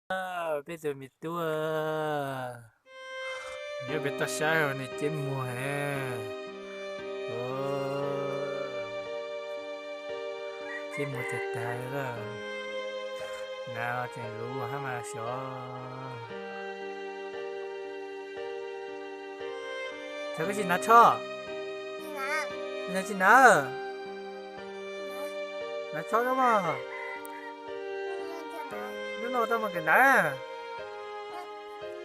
Peb tus me tub, nyob pem toj siab nws ceb muag heev. Ceb muag tag tag lawm. Hnav tseem luv hab mas xyov. Txawm koj tsis hnav tsho, tsis hnav, hnav tsho mog. Hnub no tau mus kawm ntawv,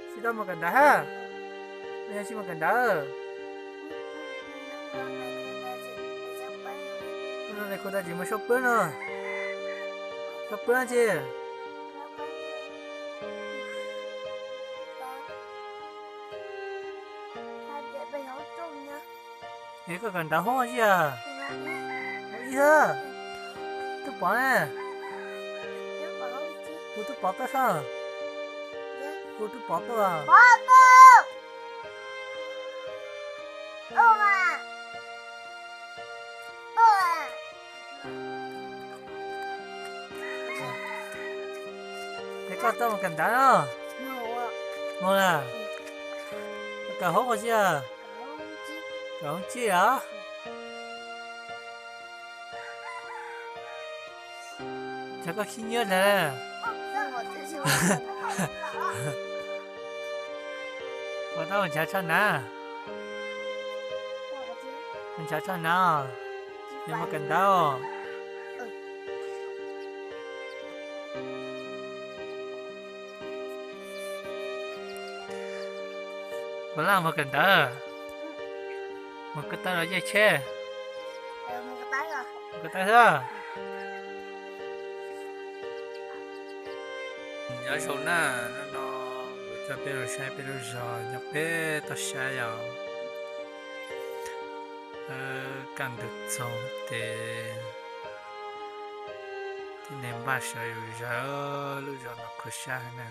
tsis tau mus kawm ntawv hab, yog tsis mus kawm ntawv. Hnub no kuv tau tsis mus sab pwb no, sab pwb tsi. Es koj kawm ntawv hoob tsi a? Ib hab, twb pom ne. Kuv twb pom koj sab, kuv twb pom koj. Es koj tau mus kawm ntawv no? Mus na. Kawm hoob ua tsi a? Kawm hoob tsib a? Cas koj khib nyiab tas. Puas tau nrhav tsho hnav? Nrhav tsho hnav, yog mus kawm ntawv. Puas laj mus kawm ntawv? Mus ko taw los yeej tsheb? Ko taw xwb. Nyob zoo na, hnub no kuv coj peb los saib peb lub zos nyob pem toj siab yom. Kaj ntug txoog ces tib neeg npaj sawv zom zaws, lub zos no khuv sab heev na.